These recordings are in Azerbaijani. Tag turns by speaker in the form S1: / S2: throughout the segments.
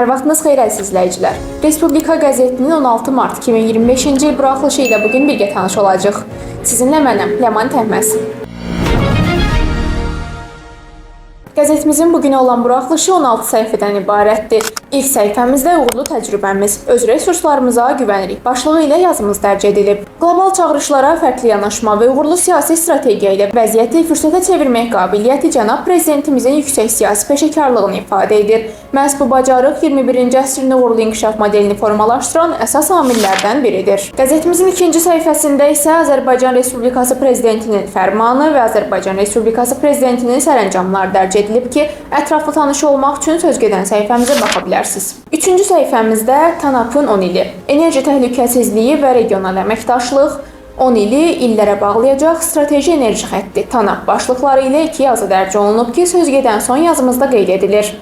S1: Hər vaxtınız xeyir əziz izləyicilər. Respublika qəzetinin 16 mart 2025-ci il buraxılışı ilə bu gün birgə tanış olacağıq. Sizinlə mənəm, Ləman Təhməz. Qəzetimizin bu günə olan buraxılışı 16 səhifədən ibarətdir. İlk səhifəmizdə uğurlu təcrübəmiz, öz resurslarımıza güvənirik başlığı ilə yazımız dərc edilib. Qlobal çağırışlara fərqli yanaşma və uğurlu siyasi strategiya ilə vəziyyəti fürsətə çevirmək qabiliyyəti cənab prezidentimizin yüksək siyasi peşəkarlığını ifadə edir. Məhz bu bacarıq 21-ci əsrin uğurlu inkişaf modelini formalaşdıran əsas amillərdən biridir. Qəzetimizin ikinci səhifəsində isə Azərbaycan Respublikası Prezidentinin fərmanı və Azərbaycan Respublikası Prezidentinin sərəncamları dərc edilib ki, ətraflı tanış olmaq üçün söz gedən səhifəmizə baxa bilərsiniz. Üçüncü səhifəmizdə TANAP-ın 10 ili, enerji təhlükəsizliyi və regional əməkdaşlıq, 10 ili illərə bağlayacaq strateji enerji xətti TANAP başlıqları ilə iki yazı dərc olunub ki, söz gedən son yazımızda qeyd edilir.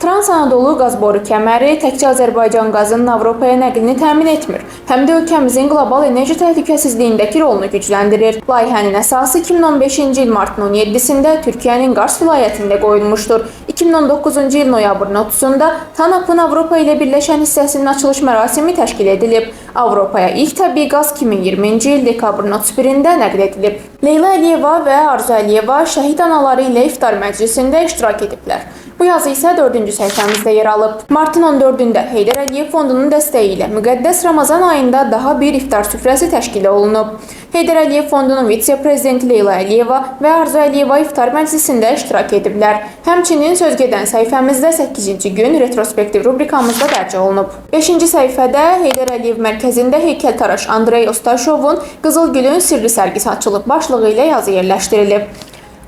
S1: Trans-Anadolu qaz boru kəməri təkcə Azərbaycan qazının Avropaya nəqlini təmin etmir, həm də ölkəmizin qlobal enerji təhlükəsizliyindəki rolunu gücləndirir. Layihənin əsası 2015-ci il martın 17-sində Türkiyənin Qars vilayətində qoyulmuşdur. 2019-cu il noyabrın 30-da TANAP-ın Avropa ilə birləşən hissəsinin açılış mərasimi təşkil edilib. Avropaya ilk təbii qaz 2020-ci il dekabrın 31-də nəql edilib. Leyla Əliyeva və Arzu Əliyeva şəhid anaları ilə iftar məclisində iştirak ediblər. Bu yazı isə 4-cü səhifəmizdə yer alıb. Martın 14-də Heydər Əliyev Fondunun dəstəyi ilə müqəddəs Ramazan ayında daha bir iftar süfrəsi təşkil olunub. Heydər Əliyev Fondunun vitse-prezidenti Leyla Əliyeva və Arzu Əliyeva iftar məclisində iştirak ediblər. Həmçinin söz gedən səhifəmizdə 8-ci gün retrospektiv rubrikamızda dərc olunub. 5-ci səhifədə Heydər Əliyev mərkəzində heykəltaraş Andrey Ostaşovun Qızıl Gülün sirri sərgisi açılıb başlığı ilə yazı yerləşdirilib.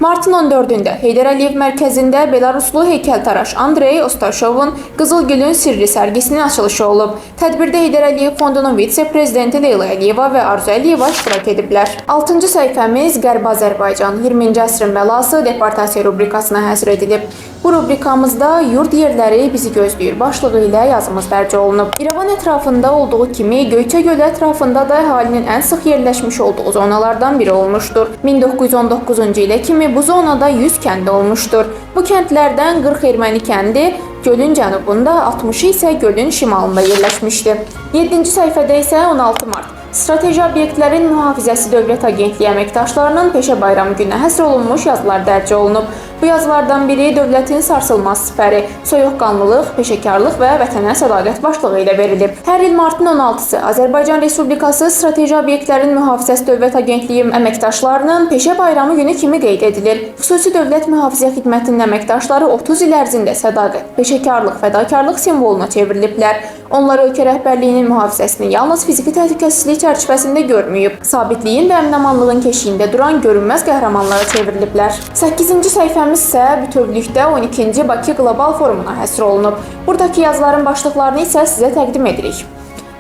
S1: Martın 14-də Heydər Əliyev mərkəzində Belaruslu heykəltaraş Andrey Ostaşovun Qızıl Gülün sirri sərgisinin açılışı olub. Tədbirdə Heydər Əliyev Fondunun vitse-prezidenti Leyla Əliyeva və Arzu Əliyeva iştirak ediblər. 6-cı səhifəmiz Qərbi Azərbaycan 20-ci əsrin bəlası deportasiya rubrikasına həsr edilib. Bu rubrikamızda yurd yerləri bizi gözləyir başlığı ilə yazımız dərc olunub. İrəvan ətrafında olduğu kimi Göyçə gölü ətrafında da əhalinin ən sıx yerləşmiş olduğu zonalardan biri olmuşdur. 1919-cu ilə kimi bu zonada 100 kənd olmuşdur. Bu kəndlərdən 40 erməni kəndi gölün cənubunda, 60-ı isə gölün şimalında yerləşmişdi. 7-ci səhifədə isə 16 mart Strateji Obyektlərin Mühafizəsi Dövlət Agentliyi əməkdaşlarının peşə bayramı gününə həsr olunmuş yazılar dərc olunub. Bu yazılardan biri dövlətin sarsılmaz sipəri, soyuqqanlılıq, peşəkarlıq və vətənə sədaqət başlığı ilə verilib. Hər il martın 16-sı Azərbaycan Respublikası Strateji Obyektlərin Mühafizəsi Dövlət Agentliyi əməkdaşlarının peşə bayramı günü kimi qeyd edilir. Xüsusi Dövlət Mühafizə Xidmətinin əməkdaşları 30 il ərzində sədaqət, peşəkarlıq, fədakarlıq simvoluna çevriliblər. Onlar ölkə rəhbərliyinin mühafizəsini yalnız fiziki təhlükəsizlik çərçivəsində görməyib, sabitliyin və əminamanlığın keşiyində duran görünməz qəhrəmanlara çevriliblər. 8-ci səhifəmiz isə bütövlükdə 12-ci Bakı Qlobal Forumuna həsr olunub. Buradakı yazıların başlıqlarını isə sizə təqdim edirik.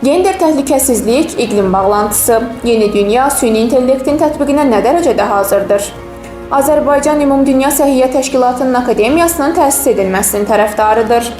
S1: Gender təhlükəsizlik, iqlim bağlantısı, yeni dünya süni intellektin tətbiqinə nə dərəcədə hazırdır? Azərbaycan Ümumdünya Səhiyyə Təşkilatının Akademiyasının təsis edilməsinin tərəfdarıdır.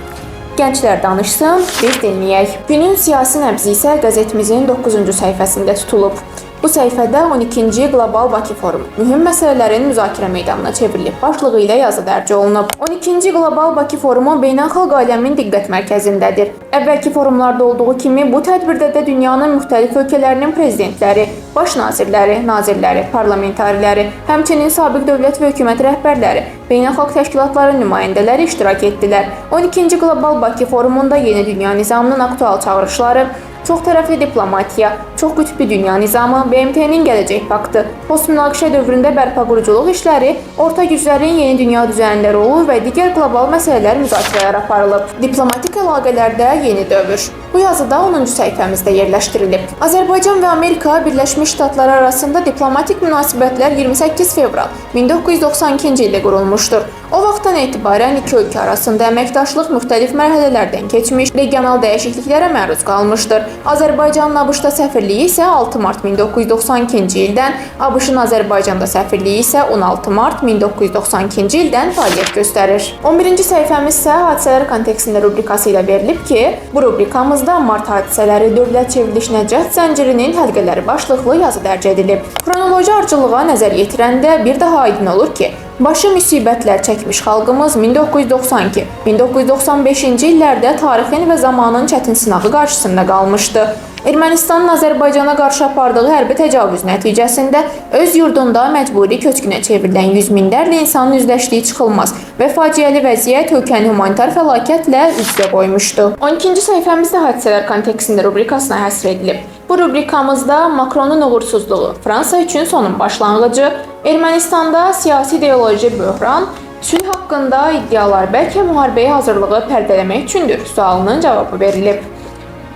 S1: Gənclər danışsın, biz dinləyək. Günün siyasi nəbzi isə qəzetimizin 9-cu səhifəsində tutulub. Bu səhifədə 12-ci Qlobal Bakı Forumu mühüm məsələlərin müzakirə meydanına çevrilib başlığı ilə yazı dərc olunub. 12-ci Qlobal Bakı Forumu beynəlxalq aləmin diqqət mərkəzindədir. Əvvəlki forumlarda olduğu kimi bu tədbirdə də dünyanın müxtəlif ölkələrinin prezidentləri, baş nazirləri, nazirləri, parlamentariləri, həmçinin sabiq dövlət və hökumət rəhbərləri, beynəlxalq təşkilatların nümayəndələri iştirak etdilər. 12-ci Qlobal Bakı Forumunda yeni dünya nizamının aktual çağırışları, çox tərəfli diplomatiya, çox qütblü dünya nizamı, BMT-nin gələcək paktı, post-münaqişə dövründə bərpa quruculuq işləri, orta güclərin yeni dünya düzənində rolu və digər qlobal məsələlər müzakirələr aparılıb. Diplomatik əlaqələrdə yeni dövr. Bu yazıda 10-cu səhifəmizdə yerləşdirilib. Azərbaycan və Amerika Birləşmiş Ştatları arasında diplomatik münasibətlər 28 fevral 1992-ci ildə qurulmuşdur. O vaxtdan etibarən iki ölkə arasında əməkdaşlıq müxtəlif mərhələlərdən keçmiş, regional dəyişikliklərə məruz qalmışdır. Azərbaycanın ABŞ-da səfirliyi isə 6 mart 1992-ci ildən, ABŞ-ın Azərbaycanda səfirliyi isə 16 mart 1992-ci ildən fəaliyyət göstərir. 11-ci səhifəmiz isə hadisələr kontekstində rubrikası ilə verilib ki, bu rubrikamızda mart hadisələri dövlət çevrilişinə cəhd zəncirinin həlqələri başlıqlı yazı dərc edilib. Xronoloji ardıcıllığa nəzər yetirəndə bir daha aydın olur ki, Başı müsibətlər çəkmiş xalqımız 1992-1995-ci illərdə tarixin və zamanın çətin sınağı qarşısında qalmışdı. Ermənistanın Azərbaycana qarşı apardığı hərbi təcavüz nəticəsində öz yurdunda məcburi köçkünə çevrilən yüz minlərlə insanın üzləşdiyi çıxılmaz və faciəli vəziyyət ölkəni humanitar fəlakətlə üz-üzə qoymuşdu. 12-ci səhifəmizdə hadisələr kontekstində rubrikasına həsr edilib. Bu rubrikamızda Makronun uğursuzluğu, Fransa üçün sonun başlanğıcı, Ermənistanda siyasi ideoloji böhran, sülh haqqında iddialar bəlkə müharibəyə hazırlığı pərdələmək üçündür sualının cavabı verilib.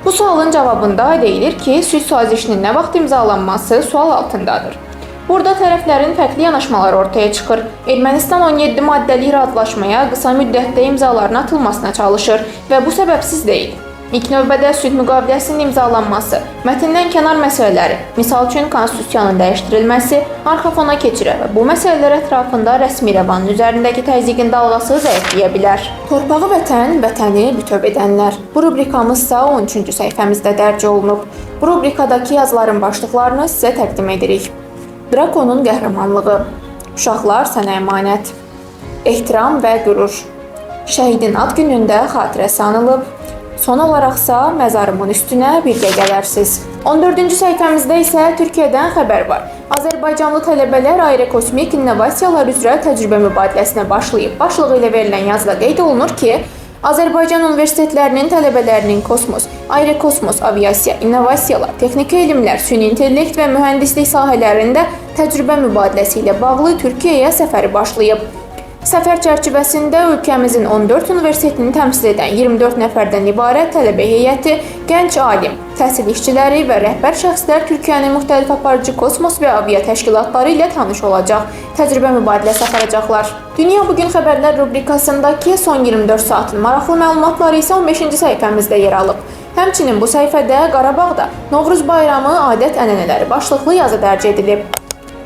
S1: Bu sualın cavabında deyilir ki, sülh sazişinin nə vaxt imzalanması sual altındadır. Burada tərəflərin fərqli yanaşmaları ortaya çıxır. Ermənistan 17 maddəli razılaşmaya qısa müddətdə imzaların atılmasına çalışır və bu səbəbsiz deyil. İlk növbədə sülh müqaviləsinin imzalanması, mətndən kənar məsələləri, misal üçün konstitusiyanın dəyişdirilməsi arxa fona keçirə və bu məsələlər ətrafında rəsmi rəvanın üzərindəki təzyiqin dalğası zəifləyə bilər. Torpağı vətən, vətəni bütöv edənlər. Bu rubrikamız isə 13-cü səhifəmizdə dərc olunub. Bu rubrikadakı yazıların başlıqlarını sizə təqdim edirik. Drakonun qəhrəmanlığı, Uşaqlar sənə əmanət, Ehtiram və qürur, Şəhidin ad günündə xatirəsi anılıb, son olaraqsa məzarımın üstünə birgə gələrsiz. 14-cü səhifəmizdə isə Türkiyədən xəbər var. Azərbaycanlı tələbələr aerokosmik innovasiyalar üzrə təcrübə mübadiləsinə başlayıb. Başlığı ilə verilən yazıda qeyd olunur ki, Azərbaycan universitetlərinin tələbələrinin kosmos, aerokosmos, aviasiya, innovasiyalar, texniki elmlər, süni intellekt və mühəndislik sahələrində təcrübə mübadiləsi ilə bağlı Türkiyəyə səfəri başlayıb. Səfər çərçivəsində ölkəmizin 14 universitetini təmsil edən 24 nəfərdən ibarət tələbə heyəti, gənc alim, təhsil işçiləri və rəhbər şəxslər Türkiyənin müxtəlif aparıcı kosmos və avia təşkilatları ilə tanış olacaq, təcrübə mübadiləsi aparacaqlar. Dünya Bugün xəbərlər rubrikasındakı son 24 saatın maraqlı məlumatları isə 15-ci səhifəmizdə yer alıb. Həmçinin bu səhifədə Qarabağda Novruz bayramı adət-ənənələri başlıqlı yazı dərc edilib.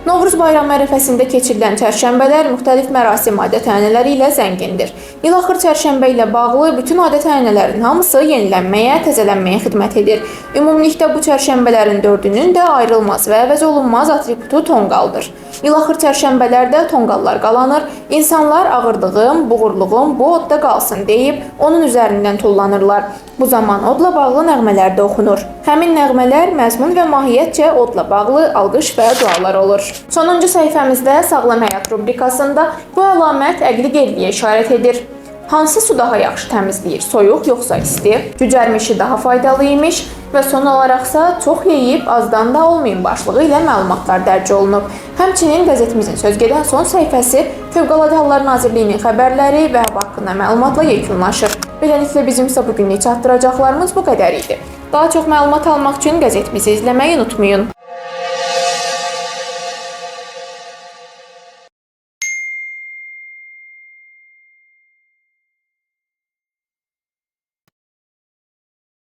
S1: Novruz bayramı ərəfəsində keçirilən çərşənbələr müxtəlif mərasim adət-ənənələri ilə zəngindir. İlaxır çərşənbə ilə bağlı bütün adət-ənənələrin hamısı yenilənməyə, təzələnməyə xidmət edir. Ümumilikdə bu çərşənbələrin dördünün də ayrılmaz və əvəz olunmaz atributu tonqaldır. İlaxır çərşənbələrdə tonqallar qalanır, insanlar ağırdığım, buğurluğum bu odda qalsın deyib onun üzərindən tullanırlar. Bu zaman odla bağlı nəğmələr də oxunur. Həmin nəğmələr məzmun və mahiyyətcə odla bağlı alqış və dualar olur. Sonuncu səhifəmizdə Sağlam Həyat rubrikasında bu əlamət əqli geriliyə işarət edir. Hansı su daha yaxşı təmizləyir, soyuq yoxsa isti? Cücərmişi daha faydalı imiş və son olaraqsa çox yeyib azdan da olmayın başlığı ilə məlumatlar dərc olunub. Həmçinin qəzetimizin söz gedən son səhifəsi Fövqəladə Hallar Nazirliyinin xəbərləri və hava haqqında məlumatla yekunlaşır. Beləliklə bizim isə bu günlük çatdıracaqlarımız bu qədər idi. Daha çox məlumat almaq üçün qəzetimizi izləməyi unutmayın.